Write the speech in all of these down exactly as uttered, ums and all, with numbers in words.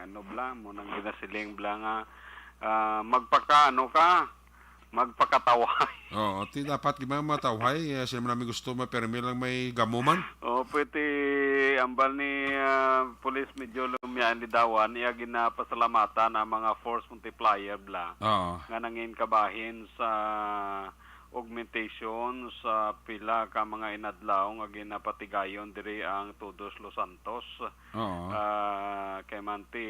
ano bala, mo nang ginasiling bala nga, ah, magpakaano ka, magpakatawhay. Oo, ti dapat di ba matawhay, eh, sila man namin gusto, mapermi lang may gamuman. O, pwede, ambal ni, ah, Police Major Lumian Lidawan, iya ginapasalamatan ang mga force multiplier bala Oo. nga nangin kabahin sa augmentation sa pila ka mga inadlaw nga ginapatigayon diri ang Todos Los Santos. Oo. Ah, kay manti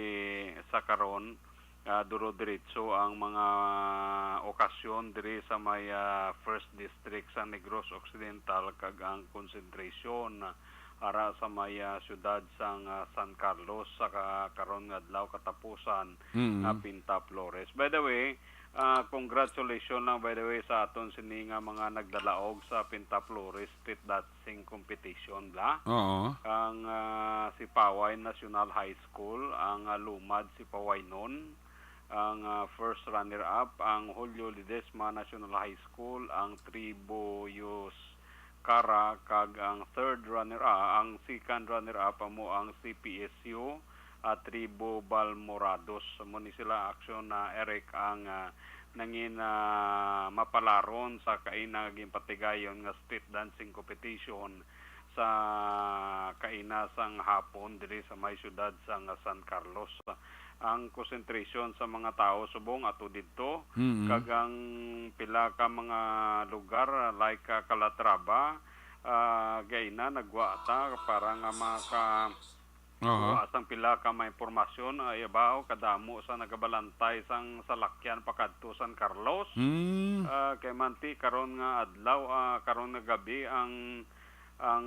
sa karon, ah, duro-diretso ang mga okasyon diri sa may, ah, First District sa Negros Occidental, kag ang konsentrasyon ara sa may, ah, siyudad sang, ah, San Carlos sa ka-, karon nga adlaw katapusan Mm. nga Pinta Flores. By the way, ah, congratulations lang, by the way, sa aton sini nga mga nagdalaog sa Pinta Flores Street Dancing Competition, bala. Oo. Ang, ah, Sipaway National High School, ang, ah, Lumad Sipawaynon, ang, ah, first runner-up, ang Julio Ledesma National High School, ang Tribo Yus Kara, kag ang third runner-up, ang second runner-up amo ang C P S U, ah, Tribo Balmorados. Amo ni sila, Action, na Eric, ang, ah, nangin, ah, mapalaron sa kaina nga ginpatigayon nga street dancing competition sa kaina sang hapon diri sa may siyudad sang San Carlos. Ang concentration sa mga tawo subong ato didto, Mm. kag ang pila ka mga lugar, like, ah, Calatrava, ah, gaina nagwa ta para nga maka-, Aha. wa sang pila ka mga impormasyon, ay, abaw, kadamo sa nagabalantay sang salakyan pakadto San Carlos. Mm. Ah, kay manti karon nga adlaw, ah, karon nga gabi ang, ang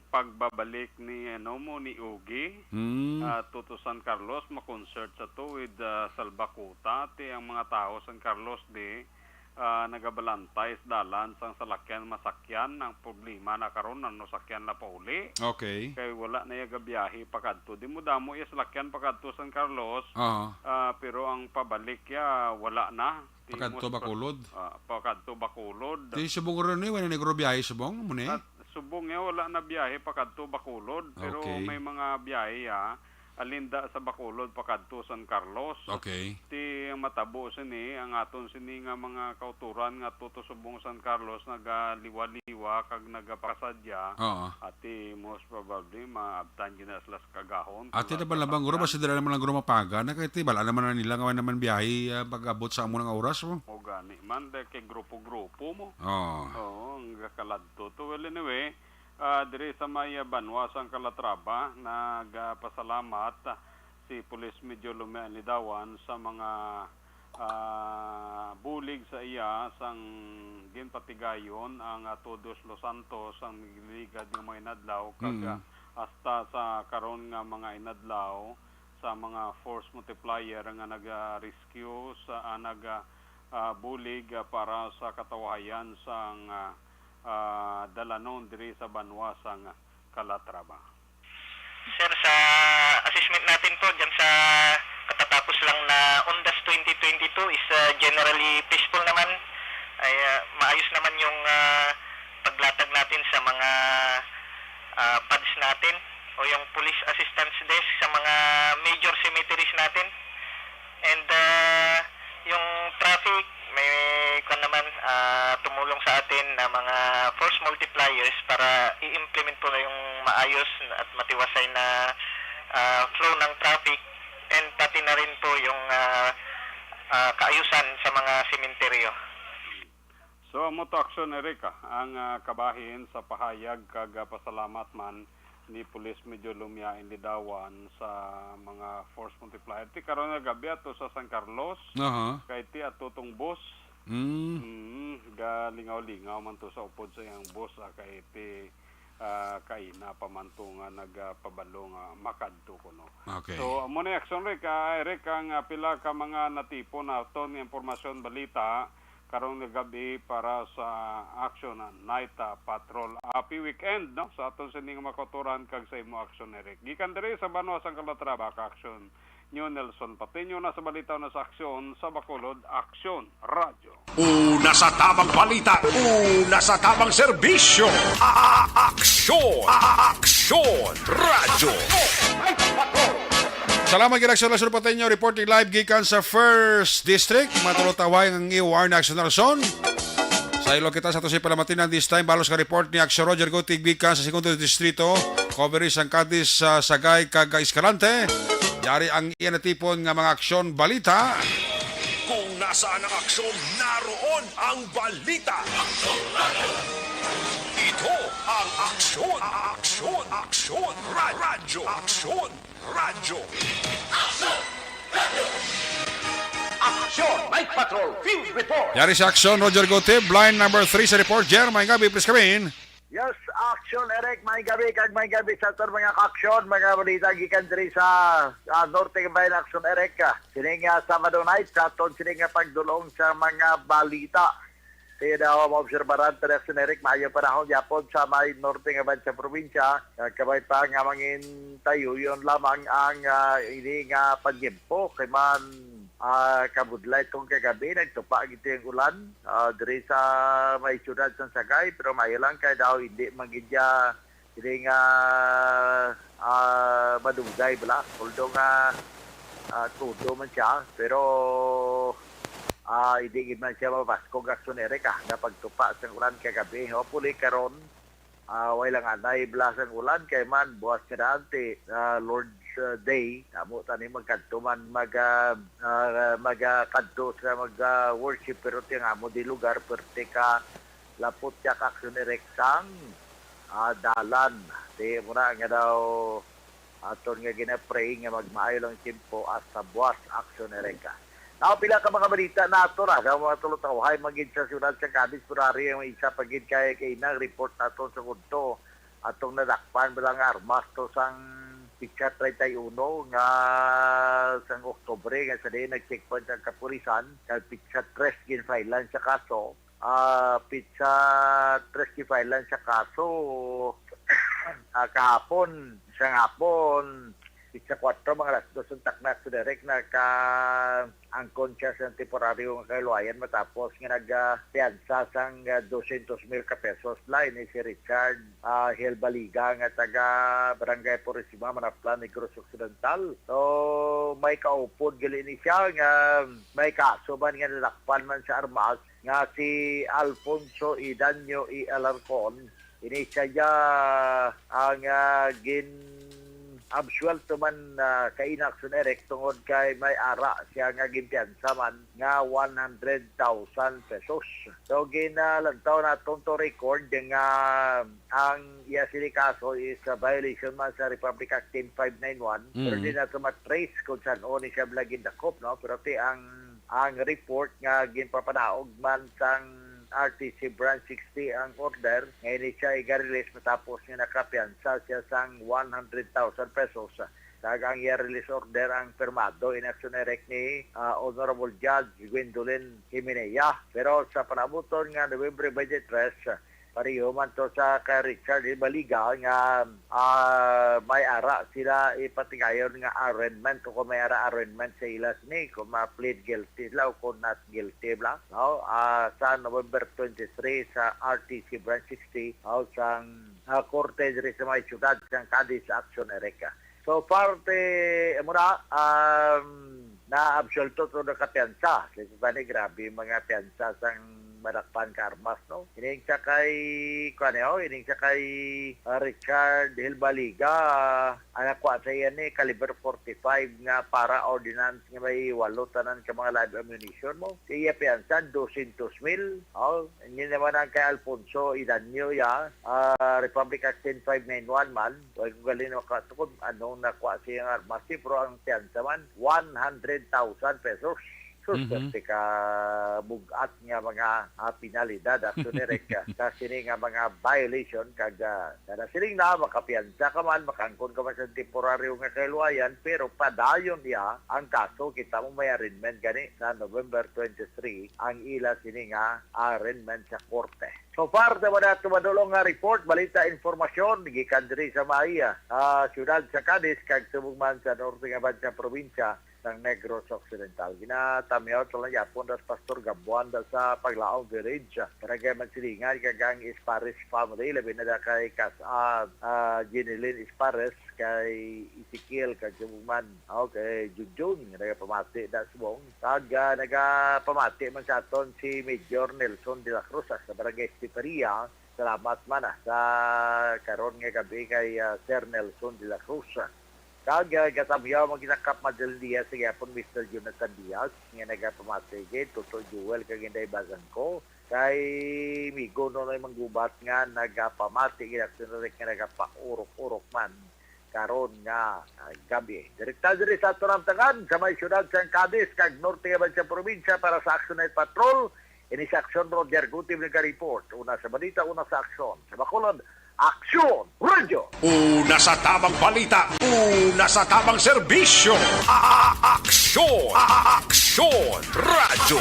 pagbabalik ni, ano mo, ni Ugi, Mm. ah, to, to San Carlos, ma-concert sa to with, ah, Salbakuta. Ti ang mga tawo San Carlos di, ah, nagabalantay sa dalan sang salakyan masakyan. Ang problema na karon, ano, sakyan na pauli. Okay. Kay wala na iya gabiyahe pakadto. Di mo damo iya salakyan pakadto San Carlos, Ah. ah, pero ang pabalik ya wala na. Ti Pakadto mos pa-, Bacolod? ah, pakadto Bacolod. Ti subong ron ni, wala na nagro biyahe subong, mo ni? At subong ya, wala na biyahe pakadto Bacolod, pero Okay. may mga biyahe ya, alinda sa Bacolod pakadto San Carlos. Okay. Ti ang matabo sini, ang aton sini nga mga kauturan nga tuto subong San Carlos nagaliwa-liwa kag nagapasadya. Oo. Ati most probably maabtan gyud na sila sa kagahon. Ati na ba labang guro, basi dira naman lang guro mapaga na kay ti bala naman na nila nga wala naman biyahe, ah, pag-abot sa amo nga oras mo. O gani man, dahil kay grupo-grupo mo. Oo. Oo, ang gakaladto to. Well, anyway, ah, diri sa may, ah, banwa sang Calatrava, nagapasalamat, ah, si Police Major Lumian Lidawan sa mga, ah, bulig sa iya sang ginpatigayon ang, ah, Todos Los Santos, ang nagligad nga mga inadlaw, kag, Mm. ah, hasta sa karon nga mga inadlaw sa mga force multiplier nga naga-rescue sa, ah, naga, ah, bulig, ah, para sa katawahayan sang, ah, ah, dalanon diri sa banwa sang Calatrava. Sir, sa assessment natin po dyan sa katatapos lang na Undas twenty twenty-two is, ah, generally peaceful naman. Ay, ah, maayos naman yung, ah, paglatag natin sa mga, ah, pads natin o yung police assistance desk sa mga major cemeteries natin. And, ah, yung traffic, may, kwan naman, ah, tumulong sa atin na mga force multipliers para i-implement po na yung maayos at matiwasay na, ah, flow ng traffic and pati na rin po yung, ah, ah, kaayusan sa mga sementeryo. So, amo to, Action Erica, ang, ah, kabahin sa pahayag kag, ah, pasalamat man ni Police Major Lumiain Lidawan sa mga force multiplier. Ti karon nga gabi ato sa San Carlos, Aha. kay ti ato tong boss. Mm. Mm, galingaw-lingaw man to sa upod sa iyang boss, ah, kay ti, ah, kaina pa man to nga nagapabalo nga makadto kuno. Okay. So, amo ni Action Rick, ah, Eric, ang, ah, pila ka mga natipon naton nga impormasyon, balita, karong nga gabi para sa Action Night, ah, Patrol. Happy weekend, no? Sa aton sining mga kauturan kag sa imo, Action Eric. Gikan diri sa banwa sang Calatrava, ka Action New Nelson Patiño na sa balita na sa Aksyon sa Bacolod, Aksyon Radyo. Una sa tamang balita, una sa tamang serbisyo. A-, a-, Aksyon, a-, a-, Aksyon Radyo. Salamat gid, Aksyon Nelson Pateño, reporting live gikan sa First District. Matulog tawhay ang iyo, Warren Aksyon Nelson. Sa ilo kita sa tusi palamatinan this time, balos ka report ni Aksyon Roger Guti gikan sa Segundo Distrito, coverage sang Cadiz, sa Sagay kag Escalante. Yari ang iya natipon nga mga aksyon balita. Kung nasaan ang aksyon, naroon ang balita. Ito ang Aksyon, Aksyon, Aksyon, Ra- Radyo, Aksyon, Radyo. Aksyon, Night Patrol, Field Report. Yari sa aksyon, Roger Gutib, line number three sa report. Jer, may gabi, please come in. Yes, Aksyon Eric, may gabi kag may gabi sa aton mga aksyon, mga balita gikan diri sa, ah, Norte Kabayan. Aksyon Eric, ah, sining, ah, Sabado night sa aton sining, ah, pagdulong sa mga balita. Kaya daw maobserbaran ta, Aksyon Eric, maayo panahon gyapon sa may norte nga bansa probinsya. Ah, kabay pa nga mangin tayuyon lamang ang, ah, ini nga pagtiempo. Kay man, ah, kabudlay tong kagabi, nagtupa gid ang ulan, ah, diri sa may siyudad sa Sagay, pero maayo lang kay daw hindi man gid siya diri nga, ah, madugay bala. Although nga, ah, tudo man siya, pero, ah, hindi gid man siya mabaskog, Aksyon Eric, ah, nga pagtupa sang ulan kagabi. Hopefully karon, ah, way lang anay bala sang ulan kay man buwas nga daan ti, ah, Lord's, ah, Day. Amo tani magkadto man mag, ah, ah, magkadto sa mag, ah, worship, pero ti ang amo di lugar perte ka lapot siya ka Aksyon Eric sang, ah, dalan. Ti mo na nga daw aton nga ginapray nga magmaayo lang tiempo hasta buwas, Aksyon Eric. Now, pila ka mga balita nato na sa mga tulotawhay magid sa siyudad sa Cadiz, pero ari ang isa pa gid kay, kay nang report naton sa kudto atong nadakpan bala nga armas to sang pitsa treinta y uno nga sang Oktubre, nga sa diin nag-checkpoint ang kapulisan, kag pitsa tres ginfilean sa kaso. Ah, pitsa tres ginfilean sa kaso, ah, kahapon, sa hapon, pitsa kuwatro, mga alas dos, ang takna sa direct, naka-unconscious ang temporaryo nga kaluwayan matapos nga nagpiyansa sang, ah, dosyentos mil ka pesos. Lain ni si Richard, ah, Hiel Baliga nga taga Barangay Purisima, Manapla, Negros Occidental. So, may kaupod gali ni siya nga may kaso man nga nadakpan man sa armas nga si Alfonso Idanyo E. Alarcon. Ini siya ang, ah, gin-absuwelto man, ah, kay Aksyon Eric tungod kay may ara siya nga ginpiyansa man nga one hundred thousand pesos. So, ginalantaw naton to record nga ang iya sini kaso is a violation man sa Republic Act ten five nine one, pero Mm. di nato matrace kung san-o ni siya bala gindakop, no? Pero ti ang, ang report nga ginpapanaog man sang R T C Branch sixty ang order nga ini siya iga-release matapos nga nakapiyansa siya sang one hundred thousand pesos. Kag ang iya release order ang pirmado in Aksyon Eric ni, ah, Honorable Judge Gwendolyn Himenea. Pero sa panabuton nga November twenty-three, pareho man to sa kay Richard Hiel Baliga nga, ah, may ara sila ipatigayon nga arraignment o kung may ara arraignment sa ila sini, kung ma-plead guilty sila o kung not guilty bala, no? Ah, sa November twenty-three sa R T C Branch sixty, no? Sang, ah, korte diri sa may siyudad sang Cadiz, Aksyon Eric. So far, ti, amo na, um, naabsuwelto to, nakapiyansa. Kasi pa ni, grabe mga piyansa sang madakpan ka armas, no? Ining sa kay, kuwan, eh, oh, ining sa kay, ah, Richard Hiel Baliga, ah, ang nakuha sa iya ni caliber forty-five nga para ordinance nga may walo tanan ka mga live ammunition mo. Sa iya piyansa, dosyentos mil. Oh, hindi naman ang kay Alfonso Idanyo, ya, ah, Republic Act ten five nine one man. Way ko gali makatukod anong nakuha siya nga armas, pero ang piyansa man, one hundred thousand pesos. Sus, Mhm. Perte ka bug-at nga mga, ah, penalidad, Aksyon Eric, ah, sa sini nga mga violation, kag, ah, kada siling na, makapiyansa ka man, makaangkon ka man sa temporaryo nga kaluwayan, pero padayon niya ang kaso, kita mo may arraignment gani sa November twenty-three, ang ila sini nga arraignment sa korte. So far, sa wala tumadulong nga report, balita, informasyon, gikan diri sa may, ah, siyudad sa Cadiz, kag subong man sa norte nga bansa probinsya, sang Negros Occidental. Ginatamyaw ta lang yapon das Pastor Gabuan da sa Paglaom Village, Barangay Mansilingan, kag ang Espares family, labi na da kay Kas-, ah, ah, Jenilyn Espares, kay Ezekiel, kag subong man, oh, kay Junjun, nga nagapamati da subong. Kag, ah, nagapamati man sa aton si Major Nelson de la Cruz, ah, sa Barangay Esteperia. Salamat man, ah, sa karon nga gabi kay, ah, Sir Nelson de la Cruz. Kag, ah, gatamyaw man kita Kap Madeline Diaz, sa gyapon Mister Jonathan Diaz, nga nagapamati gid, Toto Joel, kag Inday Bazangco, kay Migo Nonoy Manggubat nga nagapamati gid, at Senador nga nagapaurok-urok man karon nga, ah, gabi. Direkta diri sa aton amtangan sa may siyudad sang Cadiz kag norte nga sa probinsya para sa Action Night Patrol, ini si Action Roger Gutib naga-report. Una sa balita, una sa aksyon. Sa Bacolod, Aksyon Radio. Una sa tamang balita, una sa tamang serbisyo. A-, a-, Aksyon, A-, a-, Aksyon Radio.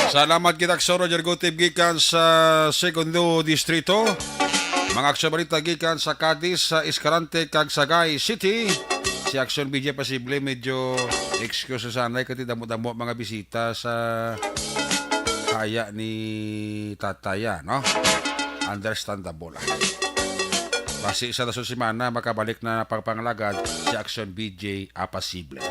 Salamat kita, Aksyon Roger Gutib, gikan sa Segundo Distrito. Mga aksyon balita gikan sa Cadiz, sa Escalante, kag Sagay City. Si Aksyon B J Pasible, medyo excuse sa anay, kay damo-damo mga bisita sa haya ni Tataya, no? Understandable, ah. Basi sa dason semana, makabalik na pagpangalagad si Aksyon B J Apasible.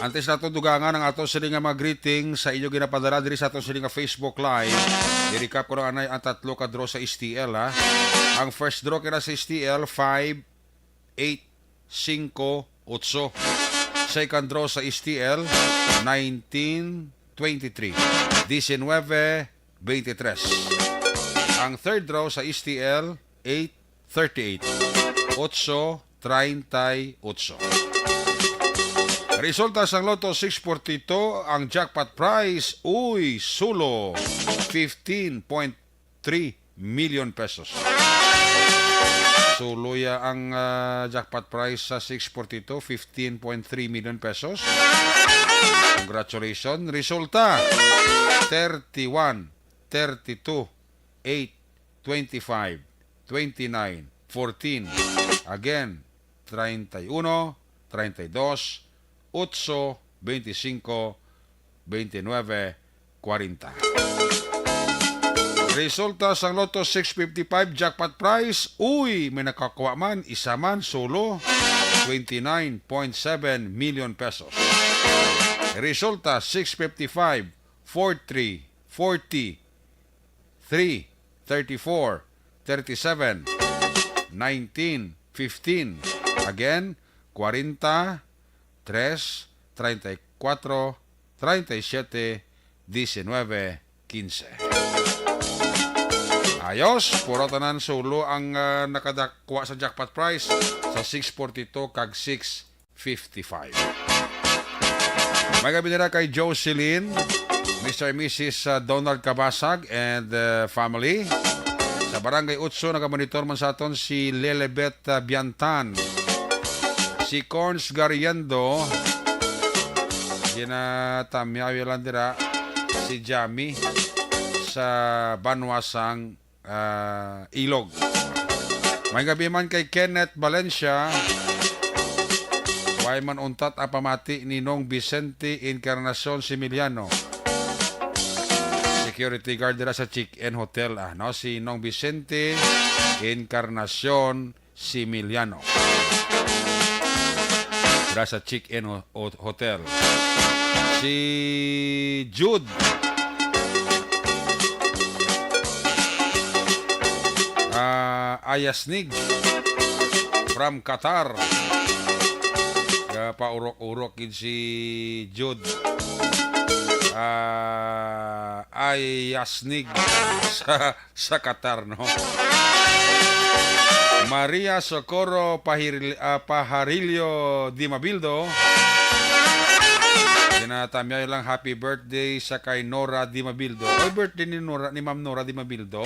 Antes nato dugangan ang ato sini nga mga greeting sa inyo ginapadala diri sa ato sini nga Facebook Live, i-recap ko lang anay ang tatlo ka draw sa S T L, ha. Ang first draw kina sa S T L, five eight cinco otso. Second draw sa S T L, nineteen twenty-three. Diecinueve veintitrés. Ang third draw sa S T L, eight thirty-eight. Otso treinta y ocho. Resulta sang Lotto six forty-two, ang jackpot prize, uy, sulo, fifteen point three million pesos. Sulo ya ang, ah, jackpot prize sa six forty-two, fifteen point three million pesos. Congratulations. Resulta, thirty-one, thirty-two, eight, twenty-five, twenty-nine, fourteen. Again, treinta y uno, treinta y dos, otso, veinticinco, veintinueve, kwarenta. Resulta sang Lotto six fifty-five jackpot prize, uy, may nakakuha man, isa man, sulo, twenty-nine point seven million pesos. Resulta, six fifty-five, forty, forty, three, thirty-four, thirty-seven, nineteen, fifteen. Again, kwarenta, tres, treinta y cuatro, treinta y siete, diecinueve, quince. Ayos, puro tanan sulo ang, ah, nakadakwa sa jackpot prize sa six forty-two kag six fifty-five. May gabi nila kay Jocelyn, Mister and Missus, uh, Donald Cabasag and, uh, family. Sa Barangay Otso, nagamonitor man sa aton si Lelebet, uh, Biantan. Si Corns Gariendo, ginatamyaw lang dira si Jami sa banwa sang ah, Ilog. May gabi man kay Kenneth Valencia. Way man untat ang pamati ni Nong Vicente Encarnacion Similiano, security guard dira sa Chicken Hotel, ah, no? Si Nong Vicente Encarnacion Similiano. Dira sa Chicken Ho-, Ho-, Hotel. Si Jude, ah, Ayasnig from Qatar. Gapaurok-urok gid si Jude. Ah, Ayasnig sa sa Qatar, no? Maria Socorro Pahiril-, ah, Pajarillo Dimabildo. Ginatamyaw lang happy birthday sa kay Nora Dimabildo. Oy, birthday ni Nora, ni Ma'am Nora Dimabildo.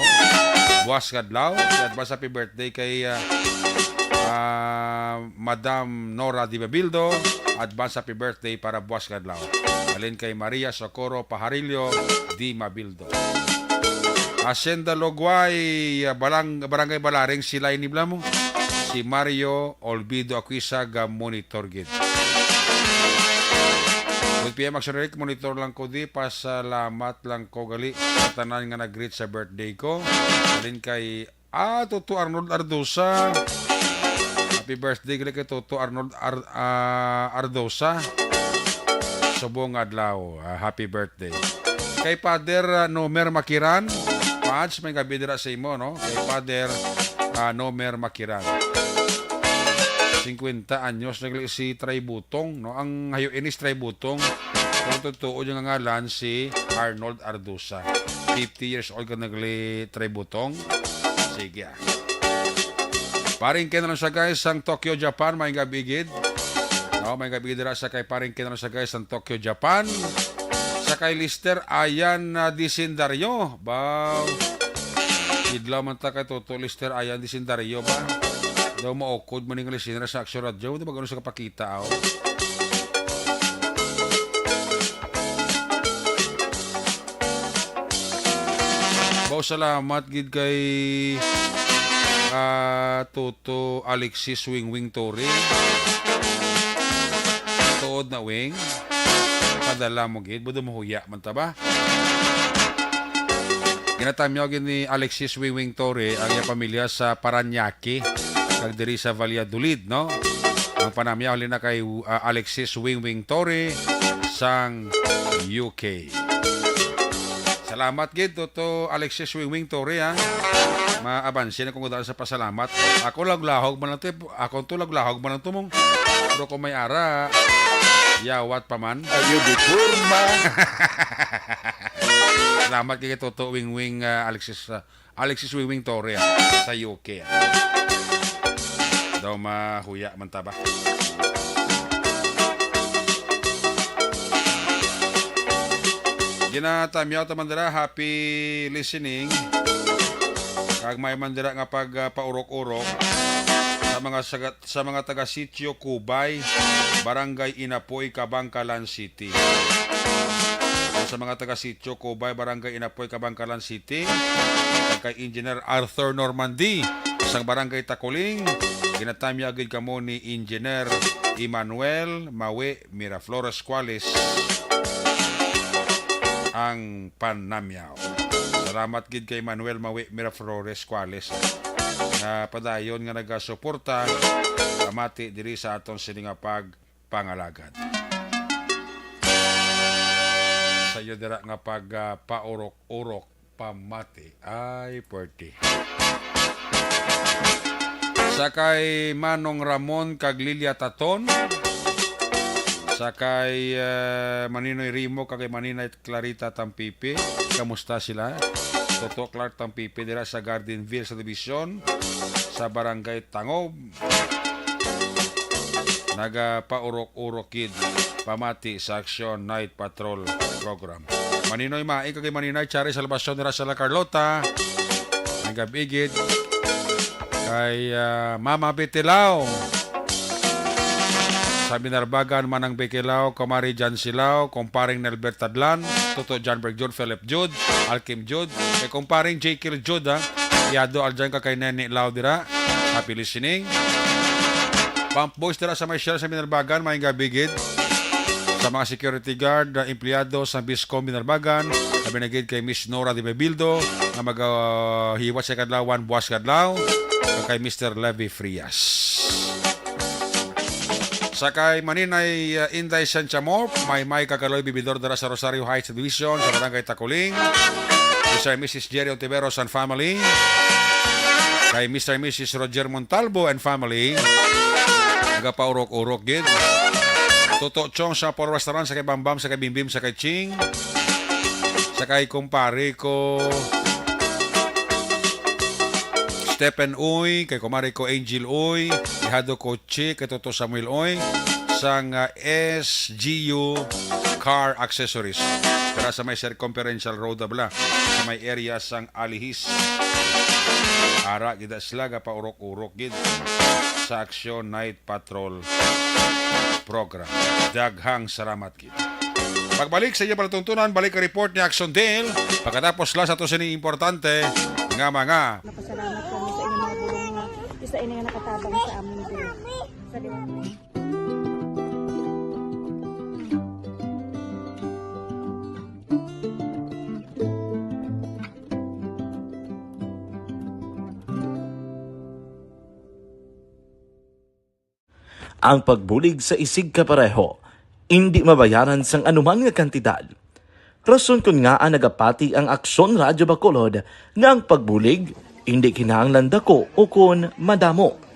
Buwas kadlaw, advance happy birthday kay, ah, ah, Madam Nora Dimabildo. Advance happy birthday para buwas kadlaw. Halin kay Maria Socorro Pajarillo Dimabildo. Hacienda Logway, ah, Balang-, Barangay Balaring, Silay, Nibla mo. Si Mario Olvido Aquisa ga monitor gid. Good P M Action Eric, monitor lang ko di, pasalamat lang ko gali sa tanan nga nag-greet sa birthday ko. Halin kay, ah, Toto Arnold Ardosa. Happy birthday gali kay Toto Arnold Ar-, ah, Ardosa. Subong adlaw, ah, happy birthday. Kay Father, ah, Nomer Makiran, Pads, may gabi dira sa imo, no? Kay Father, ah, Nomer Makiran. Singkwenta anyos na gali si Tray Butong, no? Ang hayo inis Tray Butong. Pero totoo yung ngalan si Arnold Ardusa. Fifty years old ka na gali Tray Butong. Sige, ah. Paring Ken Ransaga sang Tokyo, Japan, may gabi gid. No, may gabi dira sa kay Paring Ken Ransaga sang Tokyo, Japan. Sa kay Lister Ayan, ah, Disendario. Ba, idlaw man ta kay Toto Lister Ayan Disendario ba? Daw maukod man ning listener sa Aksyon Radyo. Di ba ganun sa kapakita, aw? Baw, salamat gid kay, ah, Toto Alexis Wingwing Torre. Tuod na, Wing. Padala mo gid, budo mahuya man ta ba? Ginatamyaw gid ni Alexis Wingwing Torre ang iyang pamilya sa Parañaque, kag diri sa Valladolid, no? Ang panamyaw halin na kay, ah, Alexis Wingwing Torre sang U K. Salamat gid, Toto Alexis Wingwing Torre, ha. Maabansi na kung daan sa pasalamat. Ako laglahog man lang to, eh. Ako to laglahog man lang to, mong. Pero kung may ara, yawat pa man. Ayo, di forma. Salamat kay Toto Wingwing, ah, Alexis, ah, Alexis Wingwing Torre, ah, sa U K, ah. Daw mahuya man ta ba? Ginatamyaw ta man dira, happy listening. Kag may man dira nga pag, ah, paurok-urok sa mga sagat, sa mga taga Sitio Kubay, Barangay Inapoy, Kabankalan City. Sa mga taga Sitio Kubay, Barangay Inapoy, Kabankalan City, kag kay Engineer Arthur Normandy sang Barangay Taculing, ginatamyaw gid kamo ni Engineer Emmanuel Mawi Miraflores Cuales ang panamyaw. Salamat gid kay Manuel Mawi Miraflores Cuales, nga padayon nga nagasuporta, pamati diri sa aton sini nga pagpangalagad. Sa iyo dira nga pag, ah, paurok-urok pamati. Ay, puwerte. Sa kay Manong Ramon kag Lilia Taton. Sa kay, eh, Maninoy Rimo kag kay Maninay Clarita Tampipi. Kamusta sila? Toto Clark Tampipi dira sa Gardenville Subdivision, sa Barangay Tangob. Nagapaurok-urok gid pamati sa Action Night Patrol Program. Maninoy Mai kag Maninay Chari Salvacion dira sa La Carlota. Ang gab-i gid kay, ah, Mama Betilao. Sa Binarbagan, Manang Bekelao, Kumari Jan Silao, Kumparing Nelbert Tadlan, Toto John Berg Jud, Philip Jud, Alkim Jud, kay Kumparing Jekyll Jud, ha. Yado Aljan ka kay Nene Lao dira. Happy listening. Pump Boys dira sa may share sa Binarbagan, may gabigid. Sa mga security guard, uh, empleyado sa Biscom Binarbagan, labi na gid kay Miss Nora de Mebildo, nga mag, uh, hiwat sa kadlawan, buwas kadlaw, kay Mister Levy Frias. Sa kay Maninay, uh, Inday Santiamor, Maymay Kagaloy Bibidor dara sa Rosario Heights Division, sa Barangay Taculing. Mister and Missus Jerry Ontiveros and family. Kay Mister and Missus Roger Montalvo and family. Nagapaurok-urok gid. Toto Chong sa Poro Restaurant, sa kay Bambam, sa kay Bimbim, sa kay Ching. Sa kay kumpare ko Stephen Uy, kay kumare ko Angel Uy, ihado ko Chi, kay Toto Samuel Uy, sang, ah, S G U Car Accessories. Dira sa may Circumferential Road, bala, sa may area sang Alihis. Ara, gid sila, gapaurok-urok gid sa Action Night Patrol Program. Daghang salamat gid. Pagbalik sa inyong palatuntunan, balik ang report ni Action Dale. Pagkatapos lang sa to sini importante nga mga Napasalamat kami sa inyong mga pulong nga isa ini nga nakatabang. Kami sa amon diri sa Liwanag. Ang pagbulig sa isigkapareho indi mabayaran sang anuman nga kantidad. Rason kon ngaa nagapati ang Aksyon Radyo Bacolod nga ang pagbulig indi kinahanglan dako ukon madamo.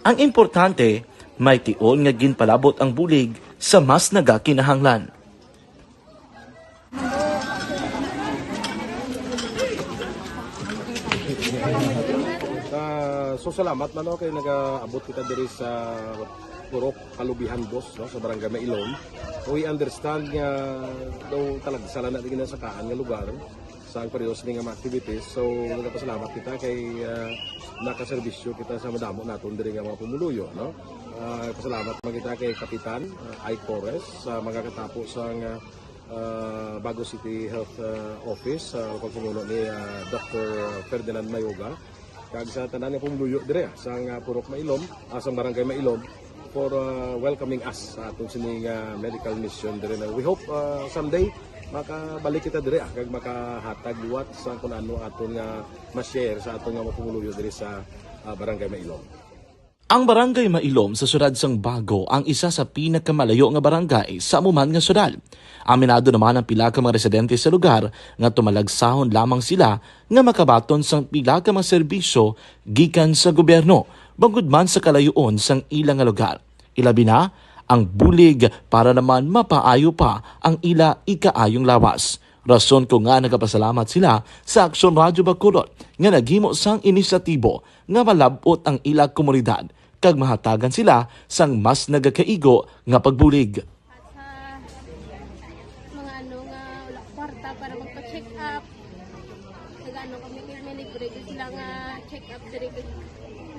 Ang importante, may tion nga ginpalabot ang bulig sa mas nagakinahanglan. Ah, so salamat man, no, kay nagaabot kita diri sa Purok Kalubihan Dos, no, sa Barangay Mailom. We understand nga daw talagsa lang na di ginasakaan nga lugar sa ang pareho sini nga mga activities. So nagapasalamat kita kay, ah, nakaserbisyo kita sa madamo naton diri nga mga pumuluyo, no. Ah, pasalamat man kita kay Kapitan, ah, Ike Torres sa magakatapo sa nga ah, Bago City Health, ah, Office, sa pagpamuno ni, ah, Doctor Ferdinand Mayoga, kag sa tanan nga pumuluyo dire, ah, sang, ah, Purok Mailom, ah, sang Barangay Mailom, for, ah, welcoming us sa aton sini nga medical mission dire na. We hope, ah, someday makabalik kita dire, ah, kag makahatag liwat sa kun ano aton nga ma-share sa aton nga mga pumuluyo dire sa, ah, Barangay Mailom. Ang Barangay Mailom sa siyudad sang Bago ang isa sa pinakamalayo nga barangay sa amo man nga siyudad. Aminado naman ang pila ka mga residente sa lugar nga tumalagsahon lamang sila nga makabaton sang pila ka mga serbisyo gikan sa gobyerno, bangod man sa kalayoon sang ila nga lugar. Ilabi na ang bulig para naman mapaayo pa ang ila ikaayong lawas. Rason kon ngaa nagapasalamat sila sa Aksyon Radyo Bacolod nga naghimo sang inisyatibo nga malab-ot ang ila komunidad kag mahatagan sila sang mas nagakaigo nga pagbulig. At sa mga ano nga wala kwarta para magpa-check up, nag-ano kami kay may libre gyud sila nga check up diri, kag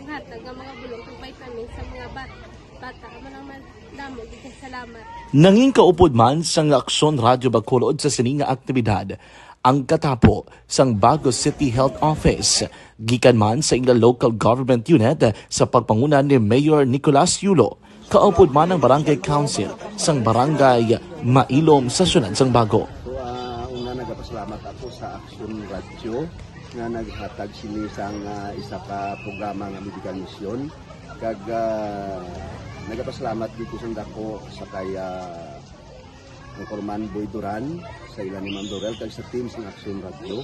hatag nga mga bulong kag vitamins sa mga ba-, bata. Amo lang man, damo gyud kay salamat. Nangin kaupod man sang Aksyon Radyo Bacolod sa sini nga aktibidad ang katapo sang Bago City Health Office, gikan man sa ila local government unit sa pagpanguna ni Mayor Nicolas Yulo, kaupod man ang Barangay Council sang Barangay Mailom sa siyudad sang Bago. So, ah, una, nagapasalamat ako sa Aksyon Radyo nga naghatag sini sang, ah, isa ka programa nga medical mission. Kag, ah, nagapasalamat gid ko sang dako sa kay, ah, Anchorman Boy Duran, sa ila ni Ma'am Dorel, kag sa team sang Aksyon Radyo.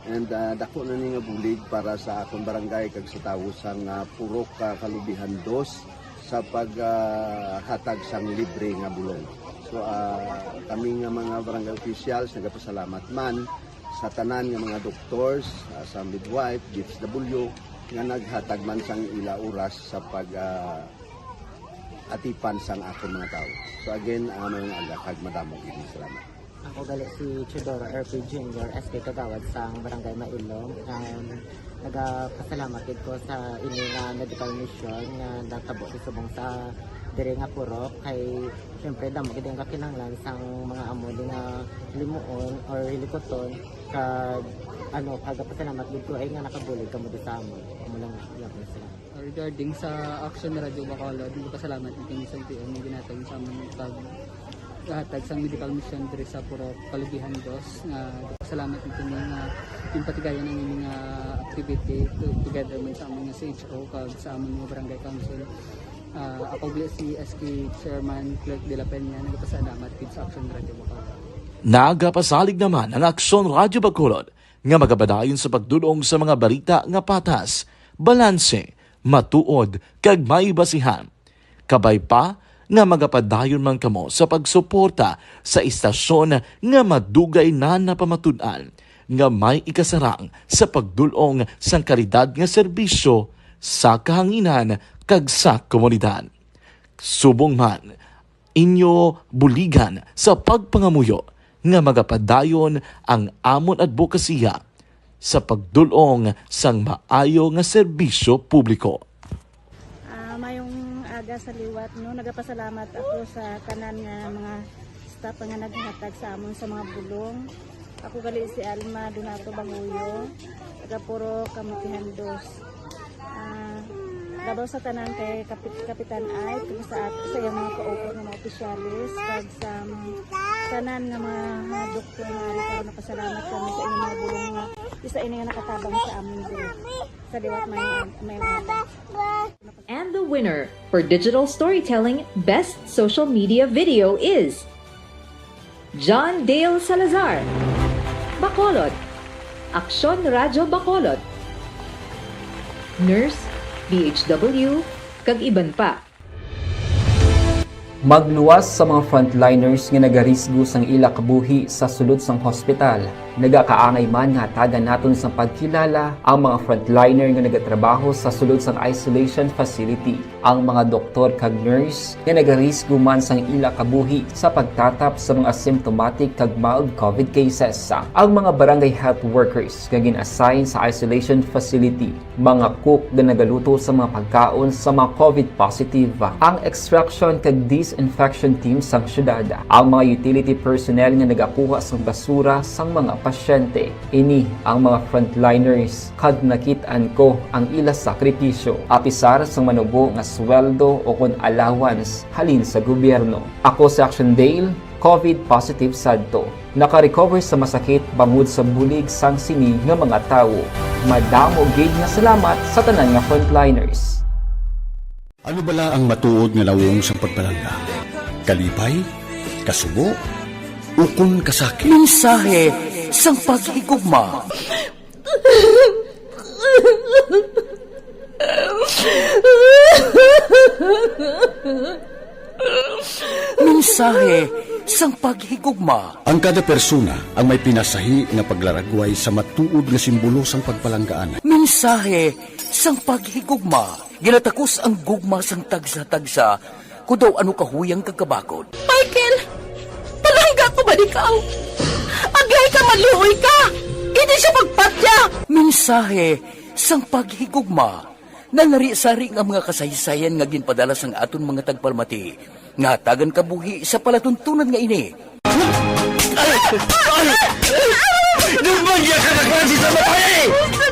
And, ah, dako na ni nga bulig para sa akon barangay kag sa tawo sang, ah, Purok, ah, Kalubihan Dos sa pag, ah, hatag sang libre nga bulong. So, ah, kami nga mga barangay officials nagapasalamat man sa tanan nga mga doctors, ah, sa midwife, D S W, nga naghatag man sang ila oras sa pag, ah, atipan sang akon mga tawo. So again, ah, mayong aga kag madamo gid nga salamat. Ako gali si Teodoro R P Junior, S K Kagawad sang Barangay Mailom. Um, nagapasalamat gid ko sa ini nga medical mission nga natabo sa subong sa diri nga purok, kay siyempre damo gid ang kakinahanglan sang mga amo di nga limuon or hilikuton, kag ano, kagapasalamat gid ko ay nga nakabulig kamo di sa amon. Amo lang gyapon sila. Regarding sa Action Radio Bacolod, nagpasalamat kami sa L T O nga ginhatag sa amon pag hatag sa medical mission diri sa Purok Kalubihan Dos. Nga nagpasalamat kami nga yung patigayon ang ining, ah, activity to-, together man sa amon nga C H O kag sa amon nga barangay council. Ah, ako gali si S K Chairman Clerk de la Peña, nagpasalamat gid sa Action Radio Bacolod. Nagapasalig naman ang Action Radio Bacolod nga magapadayon sa pagdul-ong sa mga balita nga patas, balanse, matuod, kag may basihan. Kabay pa nga magapadayon man kamo sa pagsuporta sa istasyon nga madugay na napamatud-an nga may ikasarang sa pagdul-ong sang kalidad nga serbisyo sa kahanginan kag sa komunidad. Subong man, inyo buligan sa pagpangamuyo nga magapadayon ang amon adbokasiya sa pagdul-ong sang maayo nga serbisyo publiko. Ah, mayong aga sa liwat, no? Nagapasalamat ako sa tanan nga mga staff nga naghatag sa amon sa mga bulong. Ako gali si Alma Donato Banguyo, taga Purok Kamutihan Dos. Ah, Labaw sa tanan kay Kapit-, Kapitan Ike, kag sa at-, sa iyang mga kaupod nga mga opisyales, kag sa, um, tanan nga mga, ah, doktor nga ari karon, nagpasalamat kami sa inyong mga bulong nga isa ini nga nakatabang sa amin diri sa liwat may, may mga. And the winner for digital storytelling best social media video is John Dale Salazar, Bacolod, Aksyon Radyo Bacolod, Nurse, D H W, kag iban pa. Magluwas sa mga frontliners nga nagarisgo sang ila kabuhi sa sulod sang hospital. Nagakaangay man nga hatagan naton sang pagkilala ang mga frontliner nga nagatrabaho sa sulod sang isolation facility, ang mga doktor kag nurse nga nagarisgo man sang ila kabuhi sa pagtatap sa mga asymptomatic kag mild covid cases, ang mga barangay health workers nga gin-assign sa isolation facility, mga cook nga nagaluto sa mga pagkaon sa mga covid positive, ang extraction kag disinfection team sang syudad, ang mga utility personnel nga nagakuha sang basura sang mga pasyente. Ini ang mga frontliners, kag nakit-an ko ang ila sakripisyo, apisar sang manubo nga sweldo o kon allowance halin sa gobyerno. Ako si Action Dale, covid positive sadto. Naka-recover sa masakit bangod sa bulig sang sini nga mga tawo. Madamo gid nga salamat sa tanan nga frontliners. Ano bala ang matuod nga nawong sang pagpalangga? Kalipay? Kasubo? Ukon kasakit? Mensahe sang paghigugma. Mensahe sang paghigugma. Ang kada persona ang may pinasahi nga paglaragway sa matuod nga simbolo sang pagpalanggaan. Mensahe sang paghigugma. Ginatakos ang gugma sang tagsa-tagsa, kon daw ano kahuyang kag kabakod. Michael, palangga ko ba ikaw? Agay ka, maluoy ka! Hindi siya magpatya! Mensahe sang paghigugma. Nanari-sari nga mga kasaysayan nga ginpadala sang aton mga tagpalamati nga hatagan kabuhi sa palatuntunan nga ini. Ay! Ay! Ay! Nagmangyak ka na klase sa babae!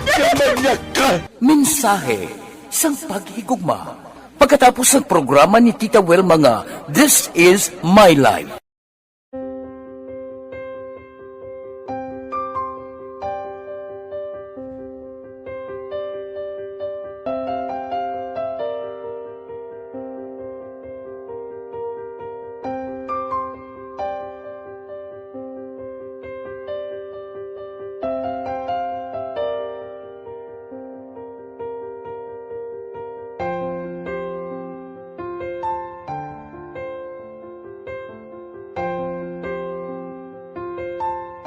Nagmangyak ka! Mensahe sang paghigugma. Pagkatapos sang programa ni Tita Wilma nga This Is My Life.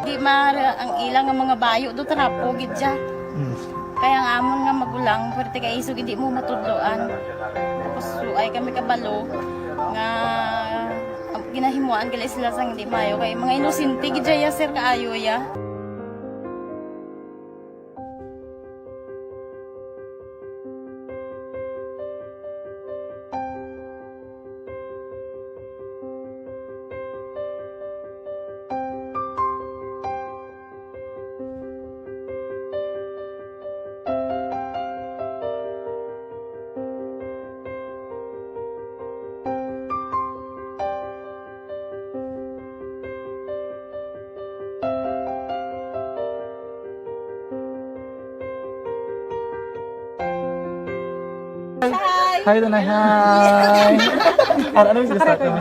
Di ma-, ang ila nga mga bayo do trapo gid siya. Mm. Kaya ang amon nga magulang, pwerte kay isog hindi mo matudloan. Tapos suay kami kabalo nga ang ginahimuan gali sila sang hindi maayo kay mga inosente gid siya, sir, kaayo ya. Hi. Hi, Tanay. Hi. Ano, ano yung sila sa akin?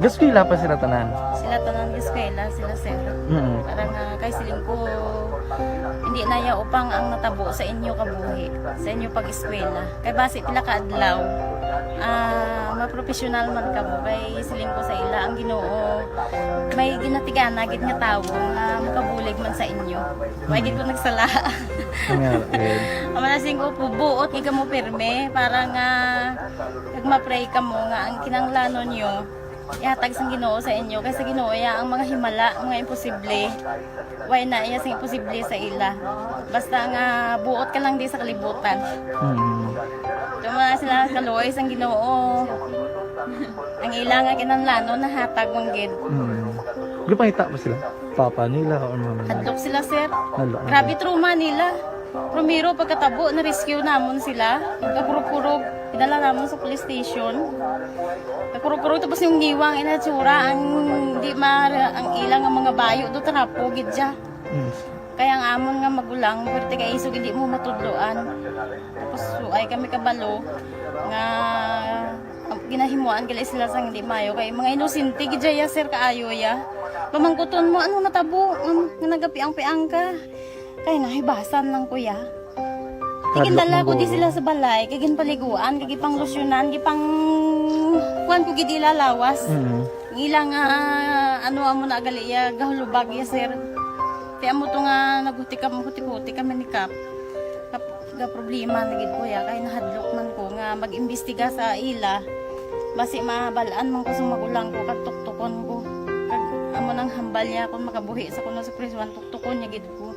Gas-eskwela pa sila tanan? Sila tanan gas-eskwela, sila, sir. Mm. Parang, ah, kay siling ko, hindi na ya upang ang natabo sa inyo kabuhi, sa inyo pag-eskwela. Kay basi pila ka adlaw, ah, mapropesyonal man kamo. Kay siling ko sa ila, ang Ginoo may ginatigana gid nga tawo nga makabulig man sa inyo. Wa gid ko nagsala. Ang nga, eh. Ang mga siling ko, buot gid kamo pirme para nga kag ma-pray kamo nga ang kinahanglanon nyo ihatag sang Ginoo sa inyo, kay sa Ginoo ya ang mga himala, mga imposible. Way na iya sing imposible sa ila. Basta nga buot ka lang di sa kalibutan. Mm. Tuma sila kaluoy sang Ginoo. Ang ila nga kinahanglanon nahatag man gid. Mm. Gipangita ba sila? Papa nila or mama nila? Hadlok sila, sir. Hadlok, Grabe okay. Trauma nila. Primero, pagkatabo, na-rescue namon sila. Kakurog-kurog, idala namon sa police station. Kakurog-kurog, tapos yung ngiwang, inatsura, ang di ma-, ang ilang ang mga bayo, do trapo, gid siya. Mm. Kaya ang amon nga magulang, pwerte kay isog, hindi mo matudloan. Tapos, ay kami kabalo nga ginahimuan gali sila sang hindi mayo. Kay mga inosente gid ya, sir, kaayo ya. Pamangkuton mo, ano natabo? Um, nga nagapiang-piang ka? Kay nahibasan lang ko ya. Hadlok. Ginadala ko di sila sa balay, kay ginpaliguan, kay gipanglusyonan, gipang kuan ko gid ila lawas. Mm. Ang ila nga, ano, amo na gali ya, gahulubag ya, sir. Kaya mo to nga naghuti ka, huti-huti kami ni Kap. Kap-, ga problema na gid ko ya, kay nahadlok man ko nga mag-imbestiga sa ila. Basi mabalaan man ko sa magulang ko, kag tuktukon ko. Kag amo nang hambal niya kung makabuhi sa kuno sa prisuan, tuktukon niya gid ko.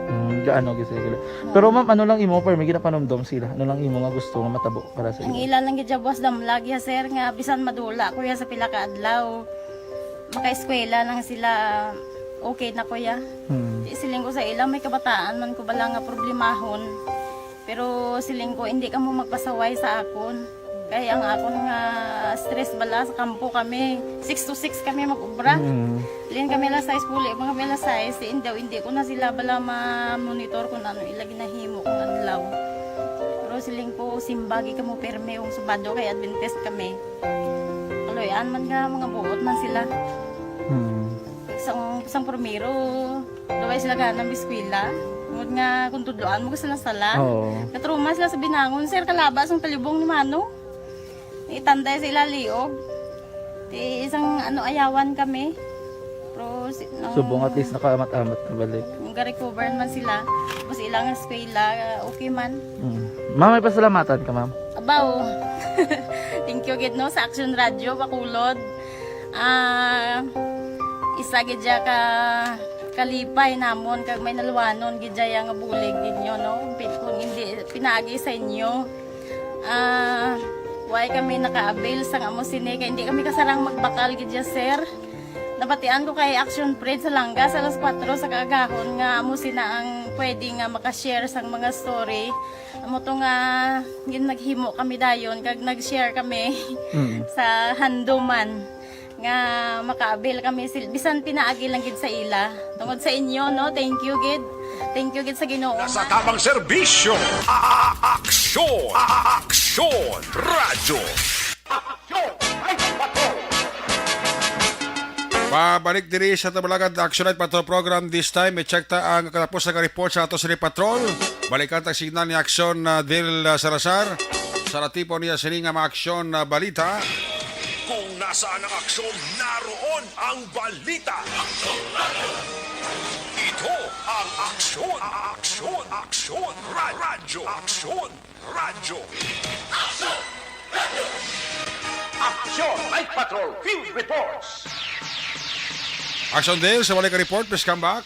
Mm, gaano gid sila. Pero ma'am, ano lang imo, pero may ginapanumdom sila? Ano lang imo nga gusto nga matabo para sa ila? Ang ila lang gid ya, boss, damlag ya, sir, nga bisan madula ko ya sa pila ka adlaw, makaeskwela lang sila, okay na ko ya. Hmm. Di, siling ko sa ila, may kabataan man ko bala nga problemahon. Pero siling ko, hindi kamo magpasaway sa akon. Kay ang akon nga stress bala sa kampo kami. Six to six kami mag-obra. Mm. Lin kami alas sais, puli pa kami alas sais. Di, hindi, hindi ko na sila bala ma-monitor kung ano ila ginahimo kung adlaw. Pero siling ko, simbagi kamo pirme kung Sabado kay Adventist kami. Kaluy-an man nga mga buot man sila. Mm. Sang, sang primero, Luway sila gana mag-eskwela. Tungod nga kung tudloan mo sila sala. Oo. Katruma sila sa binangon, sir, kalaba sang talibong ni Mano. Itanday sa ila liog. Ti isang ano, ayawan kami. Pero si, nung Subong at least nakaamat-amat na balik. Nung ga-recover man sila, tapos ilang eskwela, okay man. Mm. Ma'am, may pasalamatan ka, ma'am? Abaw. Thank you gid, no, sa Action Radio Bacolod. Ah, isa gid siya ka kalipay namon kag may naluwanon gid siya nga bulig ninyo, no? Pi-, kung hindi pinaagi sa inyo, ah, way kami naka-avail sang amo sini kay hindi kami kasarang magbakal gid siya, sir. Nabatian ko kay Action Fred sa Langga sa alas kuwatro sa kaagahon nga amo sina ang pwede nga maka-share sang mga story. Amo to nga gin-, naghimo kami dayon kag nag-share kami Mm. sa handuman nga maka-avail kami sil-, bisan pinaagi lang gid sa ila. Tungod sa inyo, no? Thank you gid. Thank you gid sa Ginoo Nasa nga tamang serbisyo. A-, a-, aksyon. A-, a-, aksyon. Radyo. Aksyon. Ay, patrol. Pabalik diri sa Tabalagan Action Night Patrol Program. This time, i-check ta ang katapos nga report sa ato sa Patrol. Balikan ta signal ni Aksyon, ah, Dil, ah, Salazar. Sa natipon niya sini nga mga aksyon na balita. Kung nasaan ang aksyon, naroon ang balita. Ito ang aksyon, aksyon, aksyon, ra-, radyo, aksyon, radyo. Aksyon Night Patrol Field Reports. Aksyon Dale, sa balik report, please come back.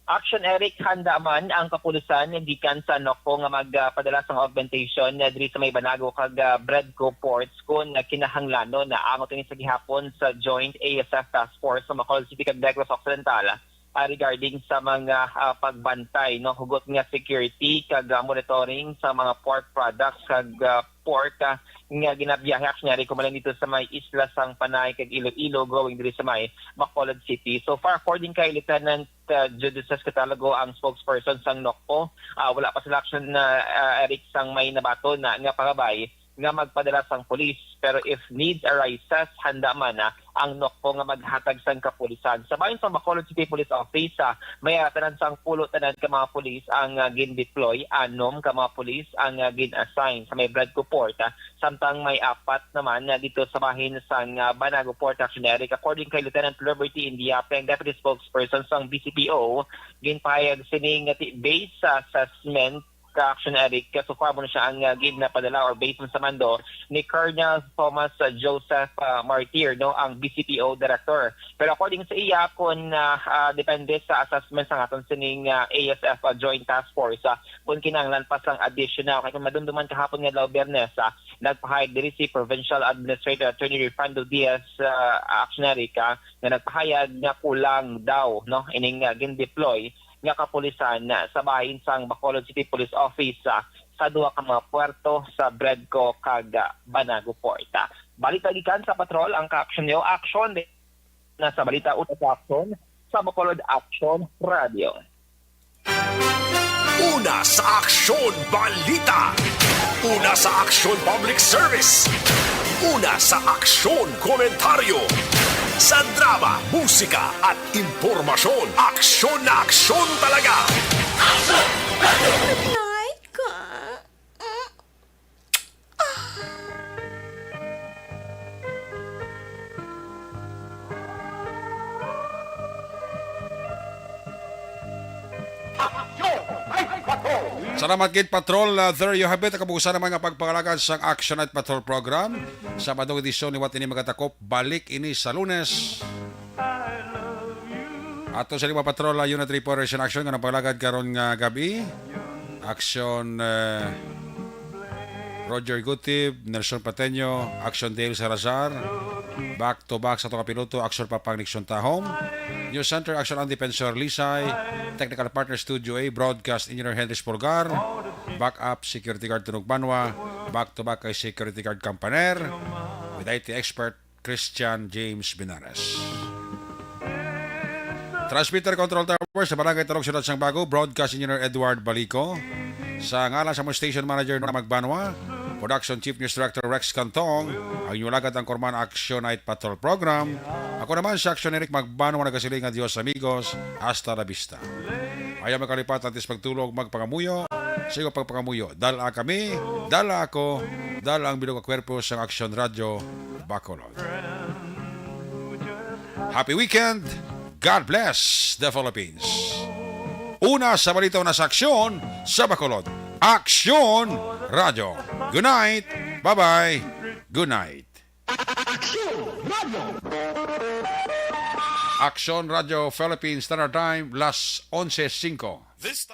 Action Eric, handa man ang kapulisan gikan sa NOCPO nga magpadala sang augmentation diri sa may Banago kag, ah, Bredco ports kon kinahanglanon. Naangot ini sa gihapon sa Joint A S F Task Force sa Bacolod City kag Negros Occidental, ah, regarding sa mga, ah, pagbantay, no, hugot nga security kag, ah, monitoring sa mga pork products kag, ah, pork, ah, nga ginabiyahe, actually, kumalang dito sa may isla sang Panay kag Iloilo, going diri sa may Bacolod City. So far, according kay Lieutenant, ah, Judices Catalogo, ang spokesperson sang NOCPO, ah, wala pa sila action na, ah, Eric, sang may nabaton na nga pangabay nga magpadala sang pulis. Pero if needs arises, handa man na ang NOCPO nga maghatag sang kapulisan. Sa bahin sa Bacolod City Police Office, ah, may, ah, tanan sang pulo tanan ka mga pulis ang, ah, gin-deploy, anom ka mga pulis ang, ah, gin-assign sa may Bredco Port, ah, samtang may apat naman, ah, dito sa bahin sang, ah, Banago Port, Action Eric. According kay Lieutenant Liberty Indiape, ang deputy spokesperson sang B C P O, ginpahayag sini nga ti-, based sa assessment ka Action Eric, so far mo na siya ang, ah, gid napadala or based man sa mando ni Colonel Thomas, ah, Joseph, ah, Martir, no, ang B C P O director. Pero according sa iya, kung, ah, ah, depende sa assessment sa aton sining, ah, A S F, ah, Joint Task Force, ah, kung kinahanglan pa sang additional, kay kung madumduman kahapon nga adlaw, Biyernes, ah, nagpahayag diri si Provincial Administrator Attorney Refrando Diaz, ah, Action Eric, ah, nga nagpahayag nga kulang daw, no, ining, ah, gin-deploy nga kapulisan sa bahin sang Bacolod City Police Office, ah, sa duha ka mga puerto sa Bredco kag, ah, Banago Port. Ah, balita gikan sa patrol ang kaaksyon niyo. Aksyon na sa balita, una sa aksyon sa Bacolod Aksyon Radio. Una sa aksyon, balita. Una sa aksyon, public service. Una sa aksyon, komentaryo. Sa drama, musika, at impormasyon, aksyon na aksyon talaga. Night ka. Salamat gid, Patrol. Uh, there you have it. Kabuusan naman nga pagpangalagad sang Action Night Patrol program. Sabado edisyon, liwat ini magatakop. Balik ini sa Lunes. Ato sa lima, Patrol, uh, Unit Reporters in Action nga nagpangalagad karon nga gabi. Action, uh, Roger Gutib, Nelson Pateño, Action Dale Salazar, back to back sa ato ka piloto, Action Papang Nixon Tahom, News Center, Action Andy Pensor Lisay, Technical Partner Studio A, Broadcast Engineer Henry Spolgar, Backup Security Guard Tunog Banwa, back to back kay Security Guard Campaner, with I T expert Christian James Binares. Transmitter Control Tower sa Barangay Tarog, Siyudad sang Bago, Broadcast Engineer Edward Balico. Sa ngalan sa among Station Manager Norma Magbanwa, Production Chief News Director Rex Cantong, ang inyong alagad ang Korman Action Night Patrol Program. Ako naman si Action Eric Magbanwa, nagasiling nga Dios amigos, hasta la vista. Ayaw makalipat ang tis pagtulog, magpangamuyo. Sa iyo pagpangamuyo, dala kami, dala ako, dala ang bilog nga kwerpo sang Action Radio Bacolod. Happy weekend! God bless the Philippines! Una sa balita, una sa aksyon sa Bacolod. Aksyon Radio. Good night! Bye-bye! Good night! Aksyon Radio. Aksyon Radio Philippines Standard Time, las onse singko. This